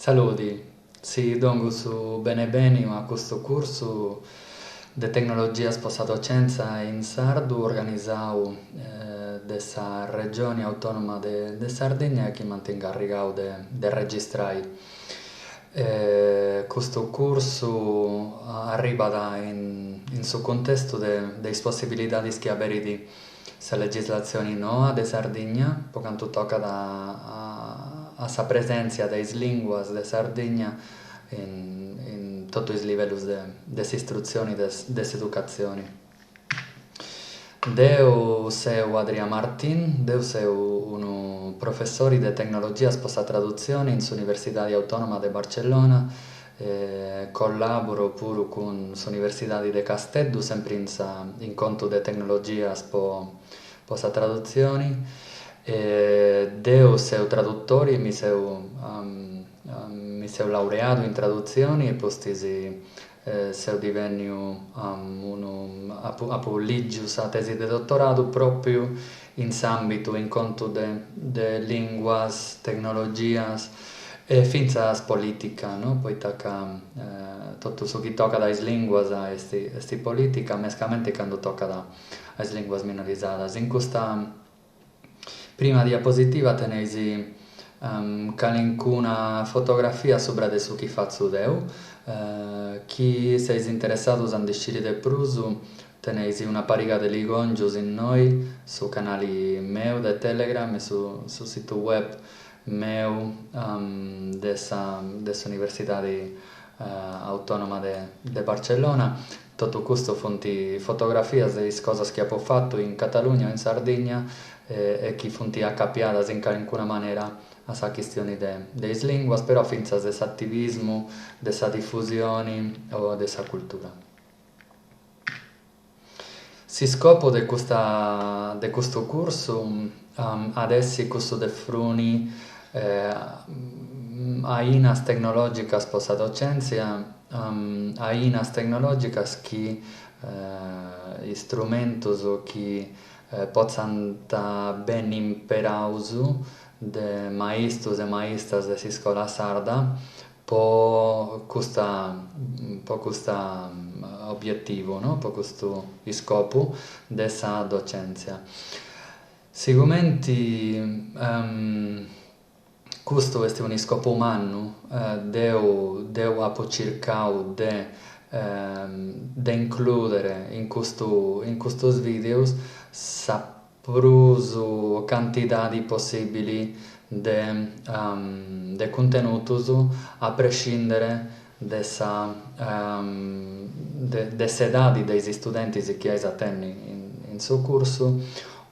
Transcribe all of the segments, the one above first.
Saludi, si dongu su benebèniu a custu cursu de tecnologias po sa docèntzia in sardu organizau de sa Regioni Autònoma de Sardigna e chi m'ant incarrigau de registrai. Custu cursu arribat in su cuntestu de is possibilidadis chi aberit sa legislatzioni noa de Sardigna po cantu tocat a sa presèntzia de is lìnguas de Sardigna in totu is livellus de s'istrutzioni de s'educatzioni. Deu seu Adrià Martin, deu seu unu professori de tecnologias po sa tradutzioni in s'Universidadi Autònoma de Barcellona, collàboro puru cun s'Universidadi de Casteddu sempri in sa in contu de tecnologias po po sa tradutzioni. Deu seu tradutori e mi seu mi seu laureadu in tradutzioni e pustis seu divènniu unu apu apu lìgiu sa tesi de dotoradu pròpriu in s'àmbitu in contu de de lìnguas, tecnologias e fintzas polìtica, no, poita ca totu su chi tocat a is lìnguas est est polìtica, mescamente candu tocat a is lìnguas minorizadas. In custa prima diapositiva teneis calincuna fotografia subra de su chi fatzu deu, chi seis interessados a ndi sciri de prus Teneis una pariga de ligòngios innoi, su canali meu de Telegram e su su situ web meu de sa de s'Universidadi Autònoma de de Barcellona. Totu custu funt fotografias de is cosas chi apu fatu in Catalugna o in Sardigna e chi funt acapiadas in calincuna manera a sa chistioni de de is lìnguas, però fintzas de s'ativismu, de sa difusioni o de sa cultura. S'iscopu de custa de custu cursu at essi cussu de fruni ainas tecnològicas po sa docèntzia, ainas tecnològicas chi istrumentus chi potzant benni imperaus de maistus e maistas de s'iscola sarda Po custa po custa obietivu no, po custu iscopu de sa docèntzia. Sigumenti custu est un'iscopu mannu, deu deu apu circau de de inclùdere in custu in custus videus sa prus cantidadi possibili de de cuntenutus a prescindere de sa de s'edadi de is istudentis chi ais a tenni in su cursu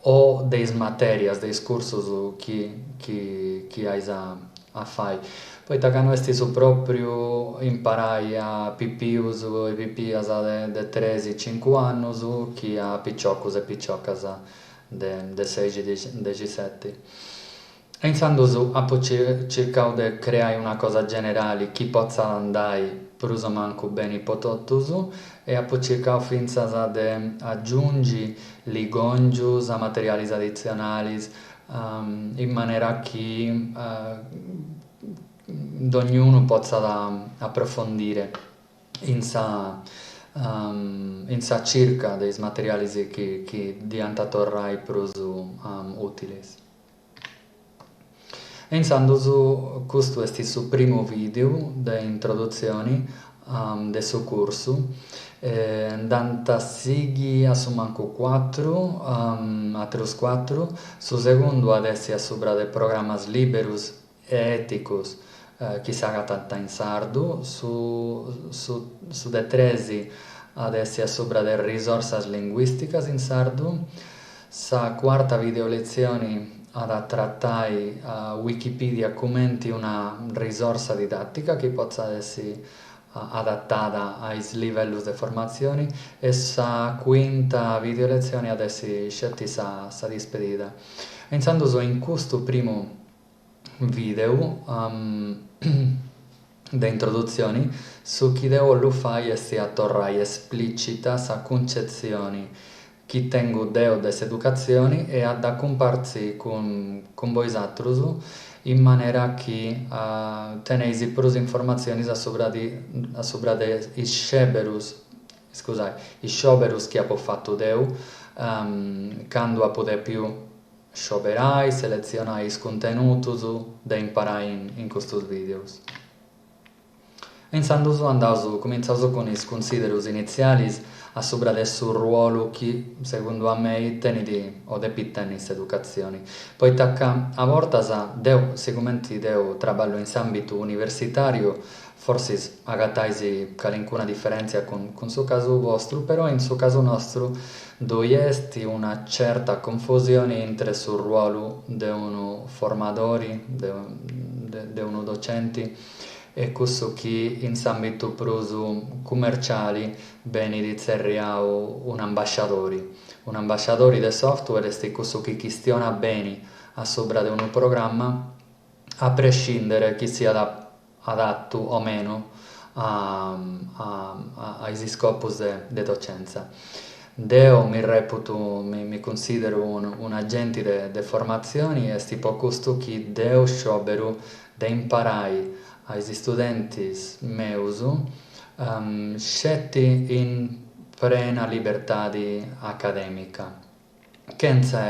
o de is materias de is cursus chi chi chi ais a a fai, poita ca no est su propriu imparai a pipius e pipias de tresi cincu annus chi a piciocus e piciocas de seixi dexiseti. E intzandus apu circau de creai una cosa generali chi potzat andai prus o mancu beni po totus e apu circau fintzas de agiungi ligòngius a materialis aditzionalis in manera chi dognunu potzat aprofondire in sa in sa circa de is materialis chi chi ddi ant a torrai prus ùtilis. E intzandus custu est su primu vìdeu de introdutzioni de su cursu, nd'ant a sighi a su mancu cuatru, aterus cuatru, su segundu at essi a subra de programas liberus e èticus chi s'agatant in sardu, su su de tresi at essi a subra de risorsas linguìsticas in sardu, sa cuarta videoletzioni at a tratai Wikipedia cumenti una risorsa didàtica chi potzat essi adatada a is livellus de formatzioni e sa cuinta videoletzioni at essi sceti sa sa dispedida. E intzandus in custu primu videu de introdutzioni su chi deu 'ollu fai est a torrai esplicita sa cuncetzioni. chi tengu deu de s'educatzioni e a dda cumpartzi cun cun boisatrus in manera chi teneis prus informatzionis a subra de a subra de is sceberus iscusai is scioberus chi apu fatu deu candu apu dèpiu scioberai, seletzionai is cuntenutus de imparai in custus videus. E intzandus andaus, cumintzaus cun is cunsiderus initzialis a subra de su ruolu chi, segundu a mei, tenit o depit tenni s'educatzioni. Poita ca a bortas deu, sigumenti deu traballu in s'àmbitu universitàriu, forsis agatais calincuna diferèntzia cun cun su casu bostru, però in su casu nostru ddoi est una certa confusioni intre su ruolu de unu formadori, de de unu docenti, e cussu chi in s'àmbitu prus cumerciali benit tzerriau un'ambasciadori. Un'ambasciadori de software est cussu chi chistionat beni a subra de unu programma a prescindere chi siat adatu o menu a a is iscopus de docentza. Deu mi reputu, mi cunsideru un'agenti de formatzioni, est po custu chi deu scioberu de imparai a is istudentis meus sceti in prena libertadi acadèmica, chentza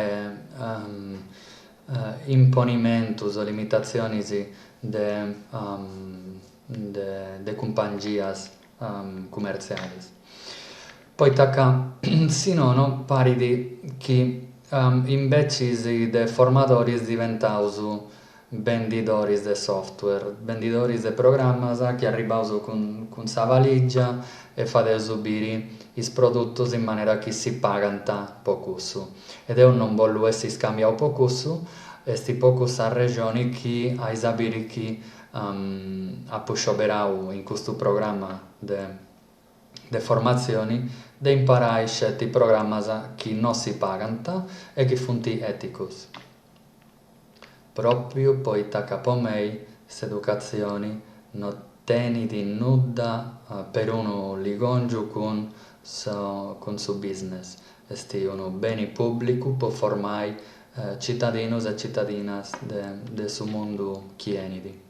imponimentus o limitatzionis de de cumpangias cumertzialis. Poita ca si nono parit chi imbecis de formadoris diventaus bendidoris de software, bendidoris de programmas chi arribbaus cun cun sa valìgia e fadeus biri is produtus in manera chi si pagant po cussu. E deu non bollu essi scambiau po cussu, est po cussa arrexoni chi ais a biri chi apu scioberau in custu programma de de formatzioni de imparai sceti programmas chi no si pagant e chi funt èticus. Pròpiu poita ca po mei s'educatzioni no tenit nudda perunu ligòngiu cun cun su business, est unu beni pùblicu po formai citadinus e citadinas de de su mundu chi 'enit.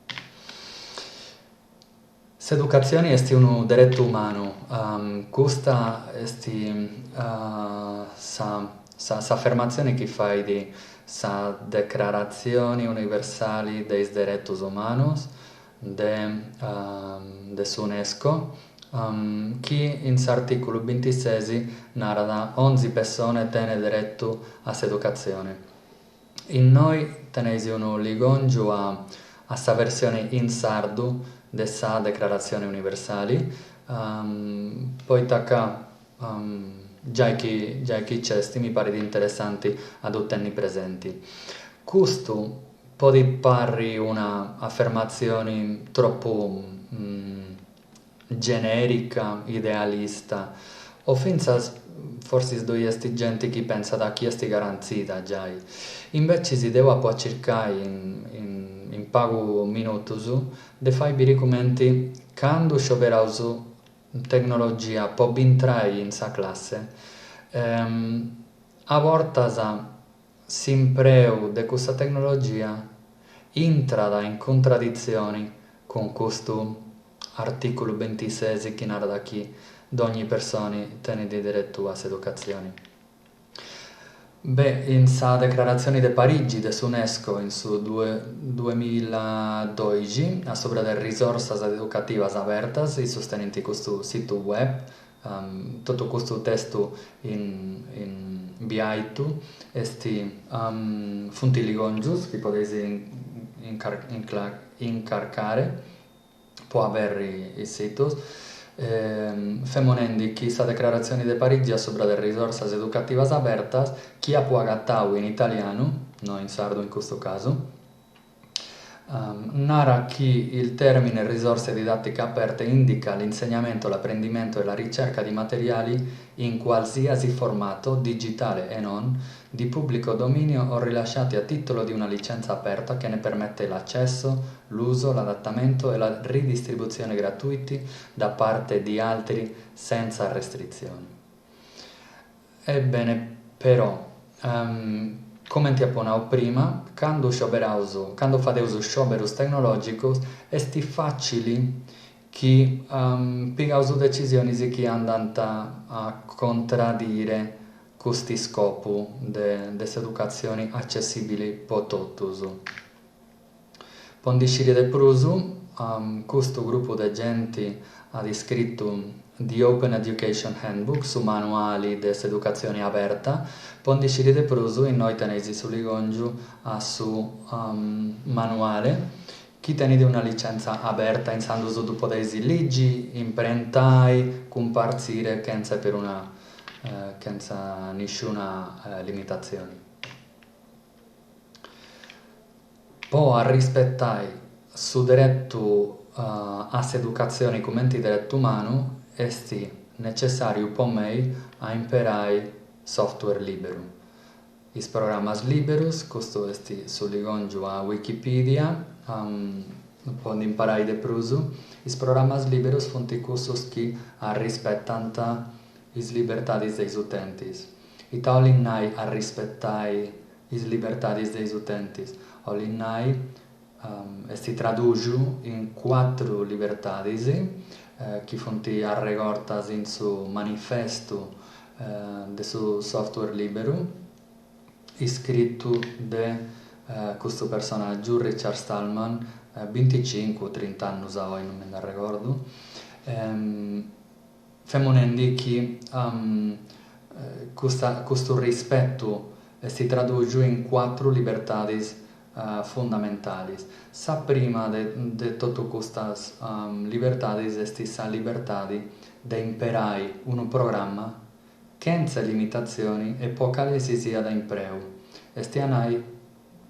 S'educatzioni est unu deretu umanu, custa est sa s'afermatzioni chi fait sa Decraratzioni Universali de is Deretus Umanus de de s'Unesco, chi in s'artìculu bintises narat onzi pessone tenet deretu a s'educatzione. Innoi teneis unu ligòngiu a a sa versione in sardu de sa Decraratzione Universali, poita ca giai chi giai chi nc'est mi parit interessanti a ddu tenni presenti. Custu podit parri una afermatzioni tropu genèrica, idealista, o fintzas forsis ddoi est genti chi pensat chi est garantzida giai. Imbecis deu apu a circai in in pagu minutus de fai biri cumenti candu scioberaus tecnologia po bintrai in sa classe, a bortas s'impreu de cussa tecnologia intrat in cuntraditzioni cun custu artìculu bintises chi narat chi dogni personi tenit deretu a s'educatzioni. Beh, in sa Decraratzioni de Parigi de s'Unesco in su duemiladoixi a subra de risorsas educativas abertas, issus tenint custu situ web, totu custu testu in in biaitu est funt ligòngius chi podeis incarcare po aberri is situs, femu nendi chi sa Decraratzioni de Parigi a subra de risorsas educativas abertas, chi apu agatau in italianu, no in sardu in custu casu, narat chi il termine risorse didattiche aperte indica l'insegnamento, l'apprendimento e la ricerca di materiali in qualsiasi formato, digitale e non, di pubblico dominio o rilasciati a titolo di una licenza aperta che ne permette l'accesso, l'uso, l'adattamento e la ridistribuzione gratuiti da parte di altri senza restrizioni. E bene, però, cumenti apu nau prima, candu scioberaus, candu fadeus scioberus tecnològicus est fàcili chi pigaus decisionis chi andant a contradire cust'iscopu de de s'educatzioni accessìbili po totus. Po ndi sciri de prus, custu grupu de genti at iscritu The Open Education Handbook, su manuali de s'educatzioni aberta. Po ndi sciri de prus, innoi teneis su ligòngiu a su manuale, chi tenit una licentza aberta, insandus ddu podeis ligi, imprentai, cumpartzire chentza peruna chentza nisciuna limitatzioni. Po arrispetai su deretu a s'educatzioni cumenti deretu umanu est necessàriu po mei a imperai software lìberu. Is programas lìberus, custu est su ligòngiu a Wikipedia po ndi imparai de prus, is programas lìberus funt cussus chi arrispetant is libertadis de is utentis. Ita 'olit nai arrispetai is libertadis de is utentis? 'Olit nai, est traduxiu in cuatru libertadis chi funt arregortas in su manifestu de su software lìberu, iscritu de custu personàgiu, Richard Stallman, binticincu o trint'annus a oi, non mi nd'arregordu. Femu nendi chi custa custu rispetu est traduxiu in cuatru libertadis fundamentalis. Sa prima de de totu custas libertadis est sa libertadi de imperai unu programma chentza limitatzioni e po cali si siat impreu. Est a nai,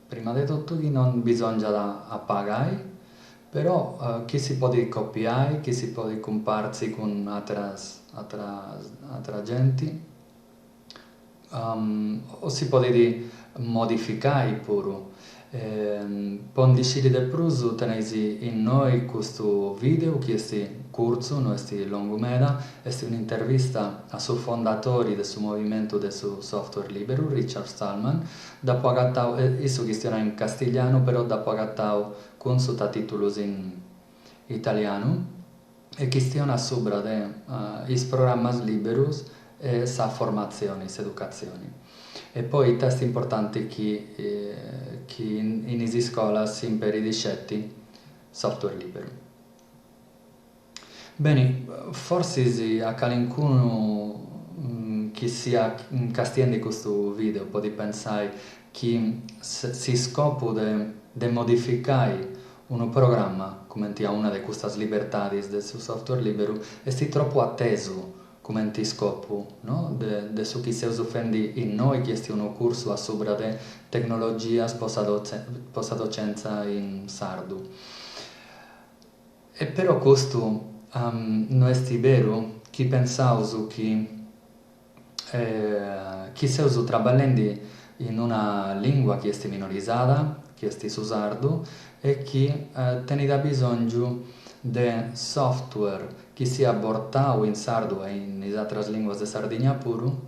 prima de totu, chi non bisòngiat a pagai, però chi si podit copiai, chi si podit cumpartzi cun ateras ateras atera genti, o si podit modificai puru. Po ndi sciri de prus teneis innoi custu videu chi est curtzu, no est longu meda, est un'intervista a su fondatori de su movimentu de su software liberu, Richard Stallman, dd'apu agatau, issu chistionat in castiglianu però dd'apu agatau cun sutatitulus in italianu e chistionat subra de is programmas liberus e sa formatzioni, s'educatzioni. E poi ita est importanti chi chi in is iscolas s'imperit sceti software liberu. Beni, forsis a calincunu chi siat castiendi custu video podit pensai chi s'iscopu de de modificai unu programma, cumenti a una de custas libertadis de su software liberu, est tropu atesu cumenti iscopu, no, de de su chi seus fendi innoi chi est unu cursu a subra de tecnologias po sa po sa docentza in sardu. E però custu no est beru chi pensaus chi chi seus traballendi in una lìngua chi est minorizada, chi est su sardu, e chi tenit abisòngiu de software chi siat bortau in sardu e in is atras lìnguas de Sardigna puru,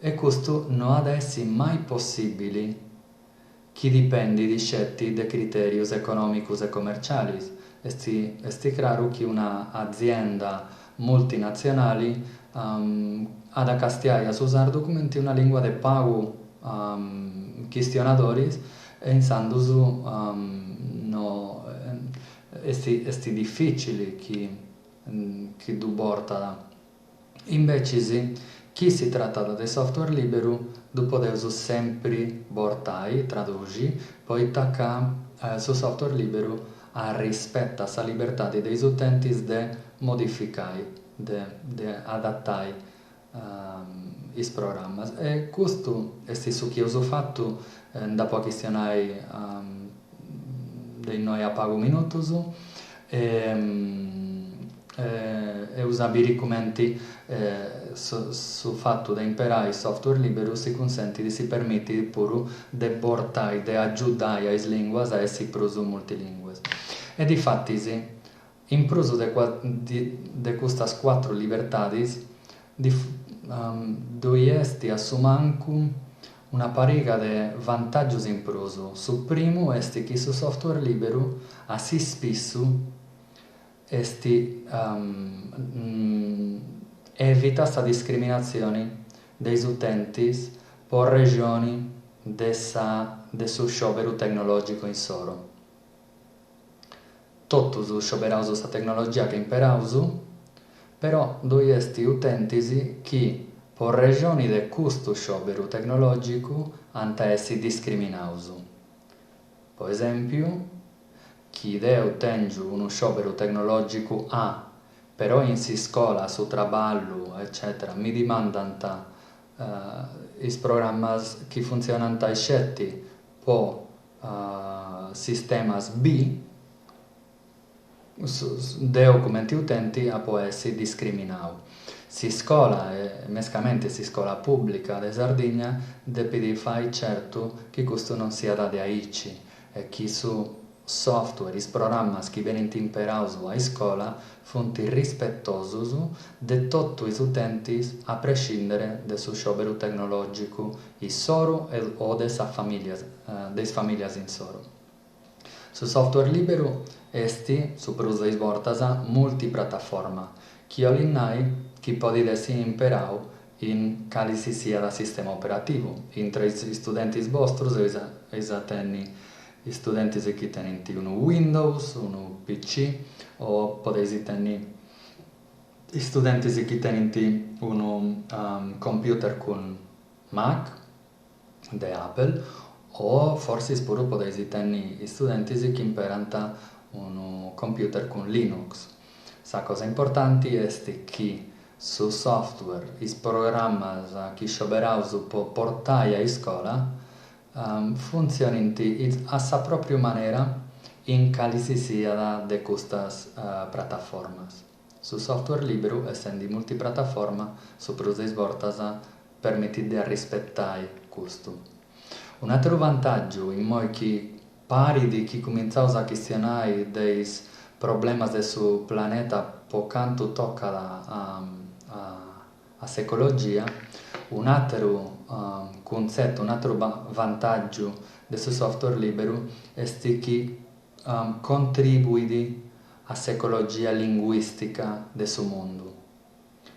e custu no at essi mai possìbili chi dipendit sceti de critèrius econòmicus e commercialis, est est craru chi una azienda multinatzionali at a castiai a su sardu cumenti una lìngua de pagu chistionadoris e insandus no est est dificili chi chi ddu bortat. Imbecis, chi si tratat de software liberu, ddu podeus sempri bortai, traduxi, poita ca su software liberu arrispetat sa libertadi de is utentis de modificai, de de adatai is programmas. E custu est su chi eus fatu, nd'apu a chistionai de innoi a pagu minutus e eus a biri cumenti su fatu de imperai software liberu si cunsentit, si permitit puru de bortai, de agiudai a is linguas a essi prus multilingues. E difatis, in prus de de custas cuatru libertadis. ddoi est a su mancu una pariga de vantàgius in prus. Su primu est chi su software lìberu a s'ispissu est evitat sa discriminatzioni de is utentis po rexoni de sa de su scioberu tecnològicu insoro. Totus scioberaus sa tecnologia chi imperaus, però ddoi est utentis chi po rexoni de custu scioberu tecnològicu ant a essi discriminaus. Po esèmpiu, chi deu tèngiu unu scioberu tecnològicu A, però in s'iscola, a su traballu, eccètera mi dimandant is programmas chi funtzionant isceti po sistemas B, deu cumenti utenti apu a essi discriminau. S'iscola, e mescamente s'iscola pùblica de Sardigna, depit fai certu chi custu non siat de aici e chi su software, is programmas chi benint imperaus a iscola funt rispetosus de totu is utentis a prescindere de su scioberu tecnològicu issoru o de sa famìlias de is famìlias insoru. Su software lìberu est, su prus de is bortas, multiprataforma, chi 'olit nai chi podit essi imperau in cali si siat sistema operativu. Intre is istudentis bostrus eis a tenni istudentis chi tenint unu Windows, unu PC o podeis tenni istudentis chi tenint unu computer cun Mac de Apple o forsis puru podeis tenni istudentis chi imperant unu computer cun Linux. Sa cosa importanti est chi su software, is programmas chi scioberaus po portai a iscola, funtzionint a sa pròpriu manera in cali si siat de custas prataformas. Su software lìberu, essendi multiprataforma, su prus de is bortas permitit de arrispetai custu. Un'àteru vantàgiu, immoi chi parit chi cumintzaus a chistionai de is problemas de su planeta po cantu tocat a a s'ecologia, un'àteru cuntzetu, un'àteru vantàgiu de su software lìberu est chi contribuit a s'ecologia linguìstica de su mundu.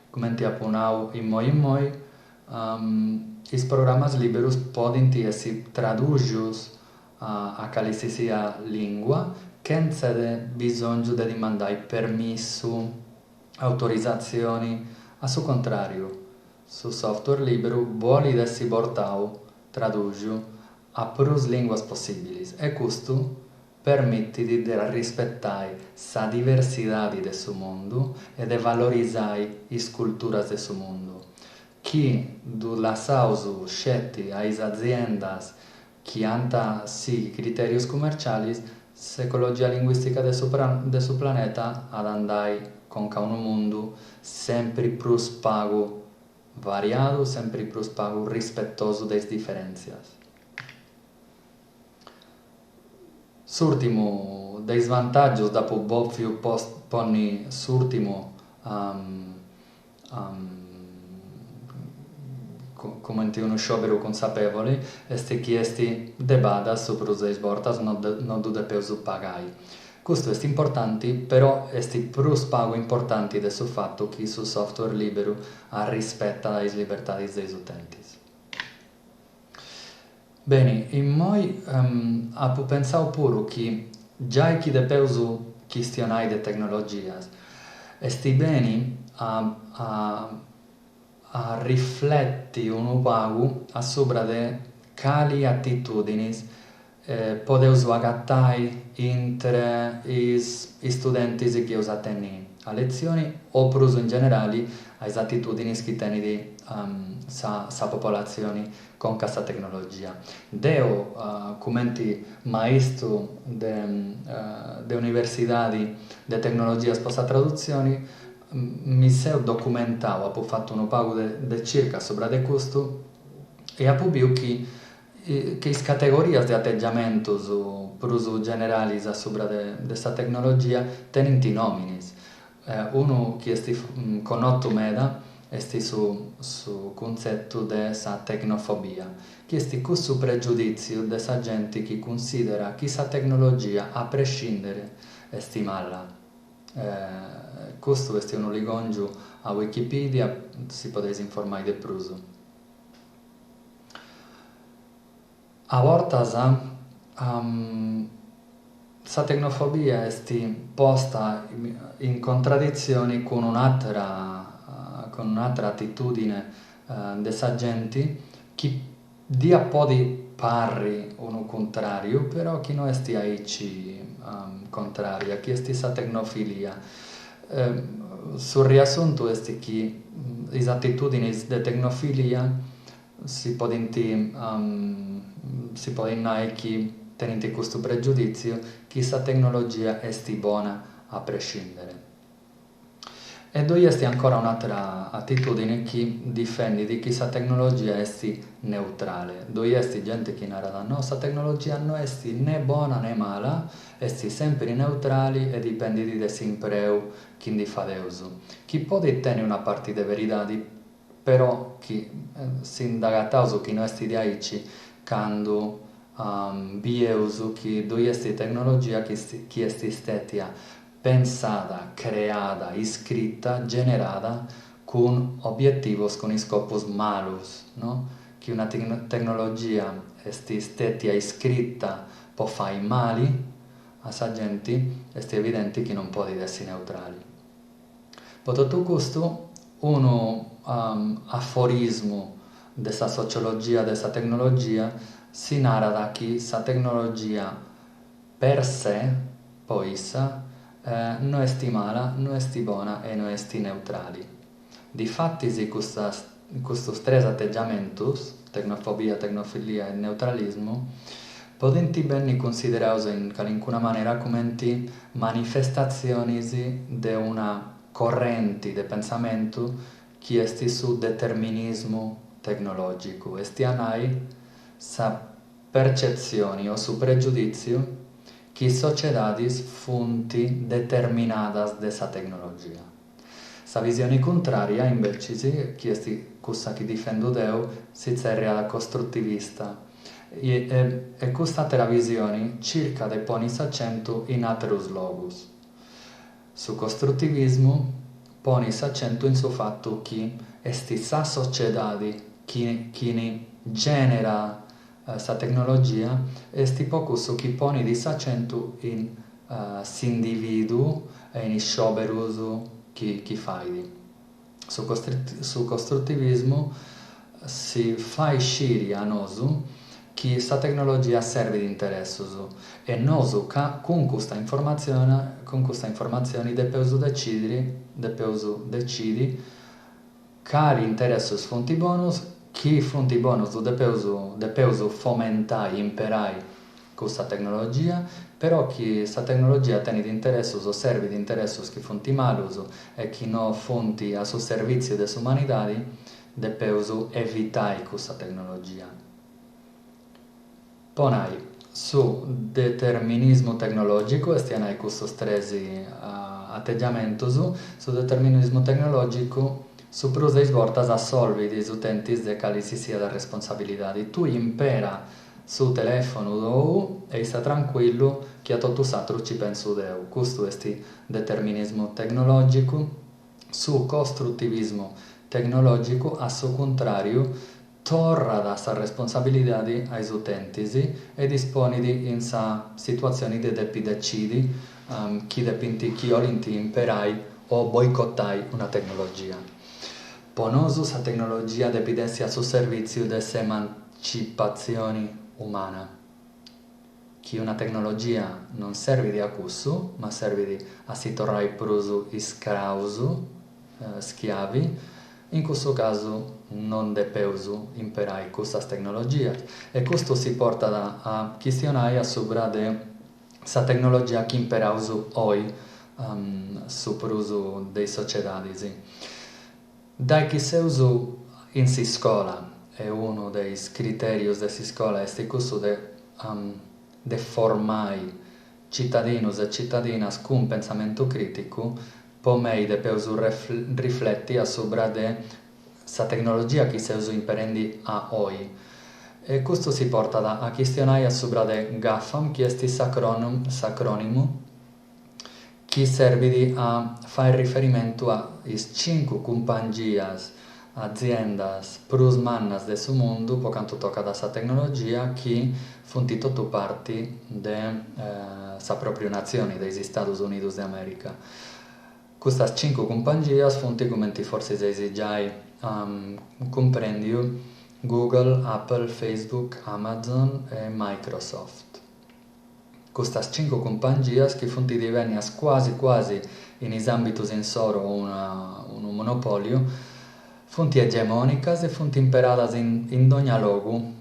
Cumenti apu nau immoi immoi, is programas lìberus podint essi tradùxius a cali si siat lìngua chentza de bisòngiu de dimandai permissu, autorizatzioni, a su contràriu, su software lìberu bolit essi portau, tradùxiu, a prus lìnguas possìbilis e custu permitit de arrispetai sa diversidadi de su mundu e de valorizai is culturas de su mundu. Chi ddu lassaus sceti a is aziendas chi ant a sighi critèrius cumercialis, s'ecologia linguìstica de su de su planeta at a andai conca a unu mundu sempri prus pagu variadu, sempri prus pagu rispetosu de is diferèntzias. S'ùrtimu de is vantàgios, dd'apu bòfiu ponni s'ùrtimu cumenti unu scioberu cunsapevoli, est chi est de badas su prus de is bortas, no no ddu depeus pagai. Custu est importanti, però est prus pagu importanti de su fatu chi su software lìberu arrispetat is libertadis de is utentis. Beni, immoi apu pentzau puru chi giai chi depeus chistionai de tecnologias, est beni a a a rifleti unu pagu a subra de cali atitudinis podeus agatai intre is istudentis chi eus a tenni a letzioni o prus in generali a is atitudinis chi tenit sa sa popolatzioni conca a sa tecnologia. Deu cumenti maistu de de universidadi de tecnologias po sa tradutzioni mi seu documentau, apu fatu unu pagu de de circa subra de custu e apu biu chi chi is categorias de ategiamentus prus generalis a subra de sa tecnologia tenint nòminis. Unu chi est connotu meda est su su cuntzetu de sa tecnofobia, chi est cussu pregiudìtziu de sa genti chi cunsiderat chi sa tecnologia a prescindere est mala. Custu est unu ligòngiu a Wikipedia, si podeis informai de prus. A bortas sa tecnofobia est posta in contraditzioni cun un'àtera cun un'àtera atitùdine de sa genti chi diat podi parri unu cuntràriu, però chi no est aici contrària, chi est sa tecnofilia. Su riassuntu est chi is atitùdinis de tecnofilia Si podint si podit nai chi tenint custu pregiudìtziu chi sa tecnologia est bona a prescindere. E ddoi est ancora un'àtera atitùdine chi difendit chi sa tecnologia est neutrale. Ddoi est genti chi narat no, sa tecnologia no est ne bona ne mala, est sèmpiri neutrali e dipendit de s'impreu chi ndi fadeus, chi podit tenni una parti de beridadi Però chi si nd'agataus chi no est diaici candu bieus chi ddoi est tecnologia chi est stètia pensada, creada, iscrita, generada cun obietivos, cun iscopus malus, no? Chi una tecnologia est stètia iscrita po fai mali a sa genti est evidenti chi non podit essi neutrali. Po totu custu, unu aforismu de sa sociologia de sa tecnologia si narat chi sa tecnologia per se, po issa, no est mala, no est bona e no est neutrali. Difatis custas custus tres ategiamentus, tecnofobia, tecnofilia e neutralismu, podint benni cunsideraus in calincuna manera cumenti manifestatzionis de una correnti de pensamentu chi est su determinismu tecnològicu, est a nai sa percetzioni o su pregiudìtziu chi is sociedadis funt determinadas de sa tecnologia. Sa visioni cuntrària, imbecis, chi est cussa chi difendu deu, si tzèrriat costrutivista e custa àtera visioni circat de ponni s'acentu in àterus logus. Su costrutivismu ponit s'acentu in su fatu chi est sa sociedadi chi chini gènerat sa tecnologia, est po cussu chi ponit s'acentu in s'indivìduu e in is scioberus chi chi fait. Su su costrutivismu si fait sciri a nosu chi sa tecnologia serbit interessus e nosu ca cun custa informatzioni cun custa informatzioni depeus decidiri depeus decidi Cali interessus funt bonus, chi funt bonus depeus depeus fomentai, imperai cussa tecnologia, però chi sa tecnologia tenit interessus o serbit interessus chi funt malus e chi no funt a su servìtziu de s'umanidadi, depeus evitai cussa tecnologia. Po nai, su determinismu tecnològicu, est a nai custus tres ategiamentus, su determinismu tecnològicu su prus de is bortas assolvit is utentis de cali si siat responsabilidadi, tui impera su telèfonu tuu e ista trancuillu chi a totu s'atru ci pensu deu, custu est determinismu tecnològicu, su costrutivismu tecnològicu a su cuntràriu Torrat sa responsabilidadi a is utentis e ddis ponit in sa situatzioni de depi decidi chi depint chi 'olint imperai o boicotai una tecnologia. Po nosu sa tecnologia depit essi a su servìtziu de s'emancipatzioni umana. Chi una tecnologia non serbit a cussu, ma serbit a si torrai prus iscraus, schiavi, in cussu casu non depeus imperai cussas tecnologias e custu si portat a chistionai a subra de sa tecnologia chi imperaus oi su prus de is sociedadis. Dae chi seus in s'iscola, e unu de is critèrios de s'iscola est cussu de de formai citadinus e citadinas cun pensamentu crìticu, Po mei depeus rifleti a subra de sa tecnologia chi seus imperendi a oi. E custu si portat a chistionai a subra de GAFAM chi est s'acrònimu chi serbit a fai riferimentu a is cincu cumpangias, aziendas, prus mannas de su mundu po cantu tocat a sa tecnologia chi funt totu parti de sa pròpriu natzioni de is Istadus Unidus de Amèrica. Custas cincu cumpangias funt, cumenti forsis eis giai cumprèndiu, Google, Apple, Facebook, Amazon e Microsoft. Custas cincu cumpangias chi funt divènnias cuasi cuasi in is àmbitus insoru unu monopòliu, funt egemònicas e funt imperadas in dogna logu.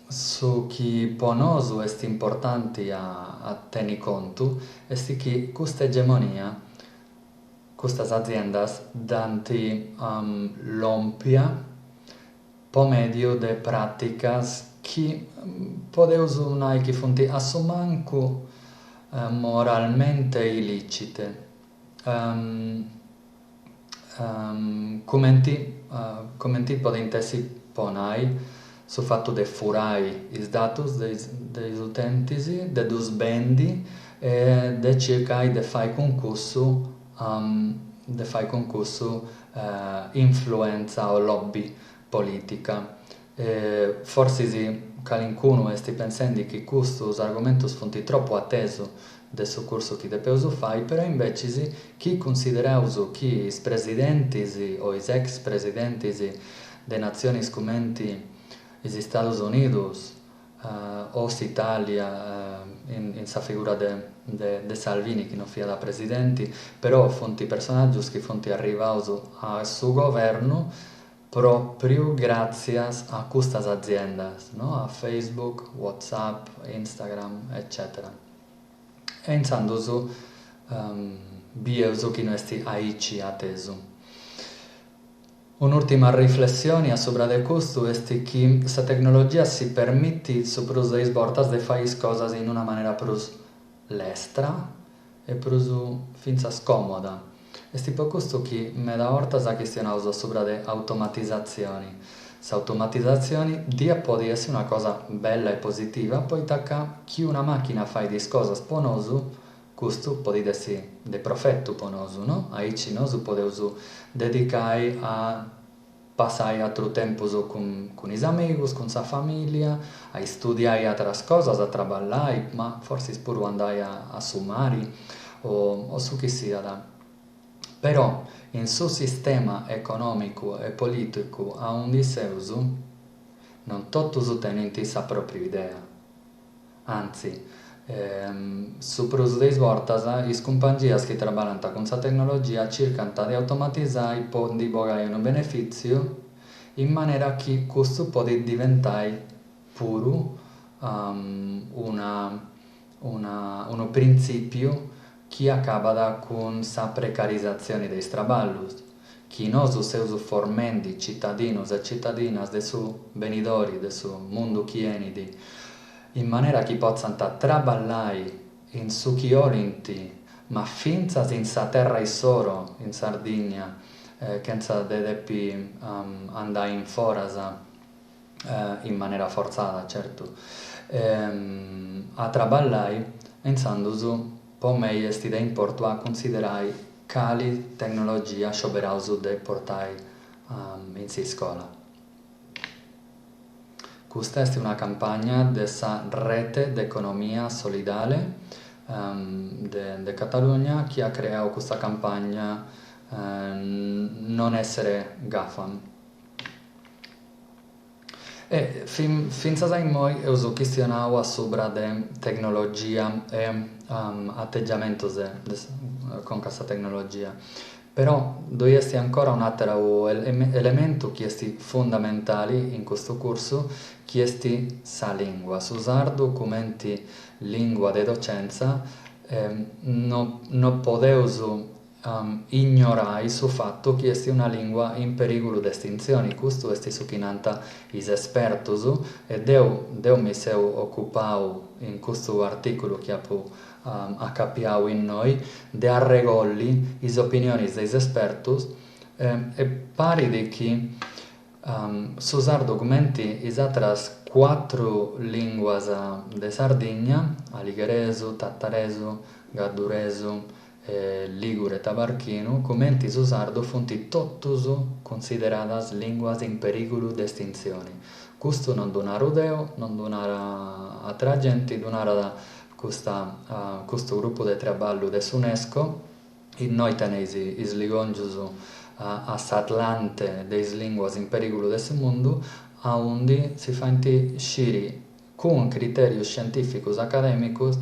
Su chi po nosu est importanti a tenni contu est chi custa egemonia, custas aziendas dd'ant lòmpia po mèdiu de pràticas chi podeus nai chi funt a su mancu moralmente illicite, cumenti cumenti podint essi po nai su fatu de furai is datus de is de is utentis, de ddus bendi e de circai de fai cun cussu de fai cun cussu influenza o lobby polìtica. Forsis calincunu est pensendi chi custus argumentus funt tropu atesu de su cursu chi depeus fai, però imbecis chi cunsideraus chi is presidentis o is ex presidentis de natzionis cumenti is Istadus Unidus o s'Itàlia in sa figura de de Salvini chi no fiat presidenti, però funt personàgius chi funt arrivaus a su governu Pròpriu gràtzias a custas aziendas, no? A Facebook, WhatsApp, Instagram, eccètera. E intzandus bieus chi no est aici atesu. Un'ùrtima riflessioni a subra de custu est chi sa tecnologia si permitit su prus de is bortas de fai is cosas in una manera prus lestra e prus fintzas còmoda. Est po custu chi meda 'ortas chistionaus a subra de automatizatzioni. S'automatizatzioni diat podi essi una cosa bella e positiva poita ca chi una màchina fait is cosas po nosu, custu podit essi de profetu po nosu, no? Aici nosu podeus dedicai a Passai atru tempus cun is amigus, cun sa familia, a istudiai atras cosas, a traballai, ma forsis puru andai a su mari o su chi siat. Però in su sistema economicu e politicu aundi seus, non totus tenint sa propriu idea. Antzi, su prus de is bortas is cumpangias chi traballant cun sa tecnologia circant de automatizai po ndi bogai unu benefìtziu in manera chi custu podit diventai puru una una unu printzìpiu chi acabat cun sa precarizatzioni de is traballus, chi nosu seus formendi citadinus e citadinas de su benidori, de su mundu chi 'enit, in manera chi potzant traballai in su chi 'olint, ma fintzas in sa terra issoro, in Sardigna, chentza de depi andai in foras, in manera fortzada, certu, a traballai, intzandus po mei est de importu a cunsiderai cali tecnologia scioberaus de portai in s'iscola. Custa est una campagna de sa Rete d'Economia Solidale de Catalugna chi at creau custa campagna Non essere Gafam. E fintzas a immoi eus chistionau a subra de tecnologia e ategiamentus de conca a sa tecnologia, però ddoi est ancora un'àteru elementu chi est fundamentali in custu cursu, chi est sa lìngua, su sardu cumenti lìngua de docentza, no no podeus ignorai su fatu chi est una lìngua in perìgulu de estintzioni, custu est su chi nant is espertus e deu deu mi seu ocupau in custu artìculu chi apu acapiau innoi, de arregolli is opinionis de is espertus e parit chi su sardu cumenti is ateras cuatru lìnguas de Sardigna, aligheresu, tataresu, gadduresu e lìgure tabarchinu, cumenti su sardu funt totus cunsideradas lìnguas in perìgulu de estintzioni. Custu non ddu naru deu, non ddu narat atera genti, ddu narat custa custu grupu de traballu de s'Unesco, innoi teneis is ligòngius a s'Atlante de is lìnguas in perìgulu de su mundu, aundi si faint sciri cun critèrius scientìficus acadèmicus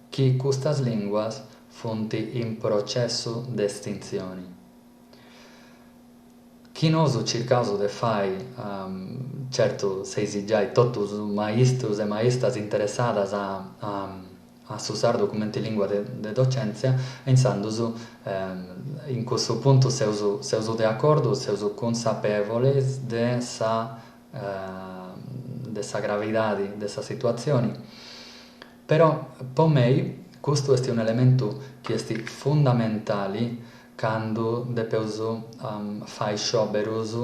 chi custas lìnguas funt in processu de estintzioni. Chi nosu circaus de fai, certu seis giai totus maistus e maistas interessadas a su sardu cumenti lìngua de docèntzia e intzandus in cussu puntu seus seus de acordu, seus cunsapevoles de sa de sa gravidadi de sa situatzioni. Però po mei custu est un'elementu chi est fundamentali candu depeus fai scioberus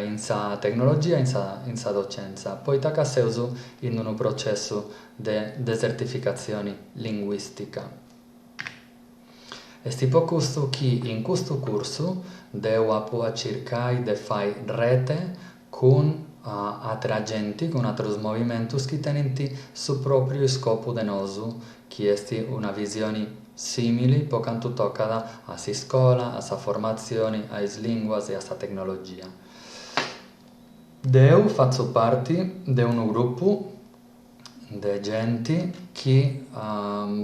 in sa tecnologia e in sa docentza, poita ca seus in unu processu de desertificatzioni linguìstica. Est po custu chi in custu cursu deu apu a circai de fai rete cun àtera genti, cun àterus movimentus chi tenint su pròpriu iscopu de nosu, chi est una visioni sìmili po cantu tocat a s'iscola, a sa formatzioni, a is lìnguas e a sa tecnologia. Deu fatzu parti de unu grupu de genti chi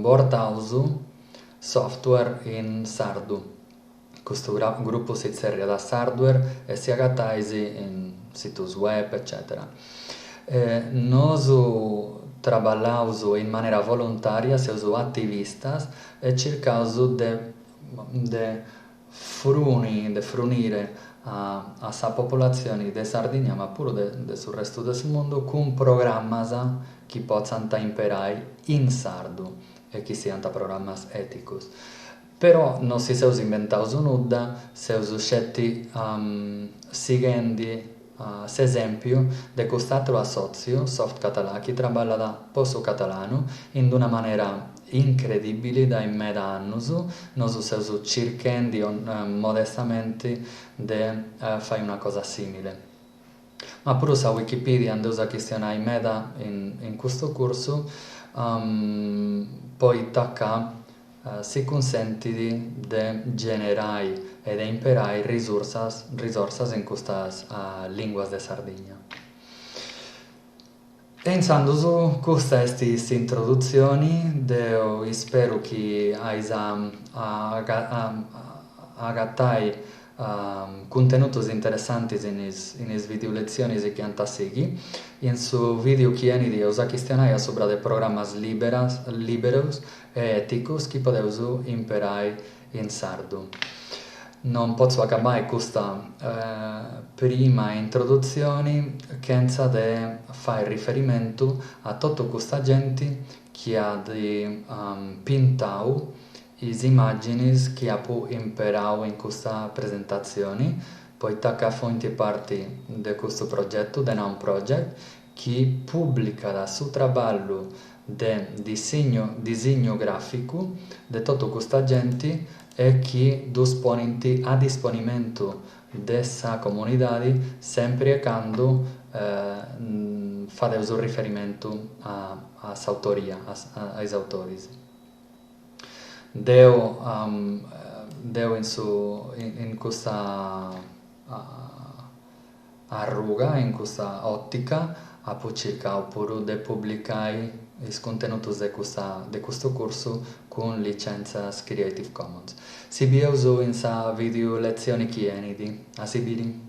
bortaus software in sardu. Custu grupu si tzerriat Sardware e si agatais in situs web eccètera. Nosu traballaus in manera volontària, seus ativistas e circaus de de fruni de frunire a a sa populatzioni de Sardigna ma puru de de su restu de su mundu cun programmas chi potzant imperai in sardu e chi siant programmas èticus. Però no si seus imbentaus nudda, seus sceti sighendi s'esèmpiu de cust'atru assòtziu, Softcatalà, chi traballat po su catalanu in d-una manera incredìbili dae meda annus, nosu seus circhendi modestamenti de fai una cosa sìmile. Ma puru sa Wikipedia nd'eus a chistionai meda in custu cursu, poita ca si cunsentit de generai e de imperai risursas risorsas in custas lìnguas de Sardigna. E intzandus custa est s'introdutzioni, deu isperu chi ais a agatai Cuntenutus interessantis in is in is vìdeu-letzionis chi ant a sighi. In su vìdeu chi 'enit eus a chistionai a subra de programmas liberas liberus e èticus chi podeus imperai in sardu. Non potzu acabai custa prima introdutzioni chentza de fai riferimentu a totu custa genti chi at pintau is imàginis chi apu imperau in custa presentatzioni, poita ca funt parti de custu progetu, The Noun Project, chi pùblicat su traballu de disignu disignu gràficu de totu custa genti e chi ddus ponint a disponimentu de sa comunidadi sempri e candu fadeus riferimentu a s'autoria, a is autoris. Deu deu in su in custa arruga, in custa òtica, apu circau puru de publicai is cuntenutus de custa de custu cursu cun licentzas Creative Commons. Si bieus in sa vìdeu letzioni chi 'enit. A si biri.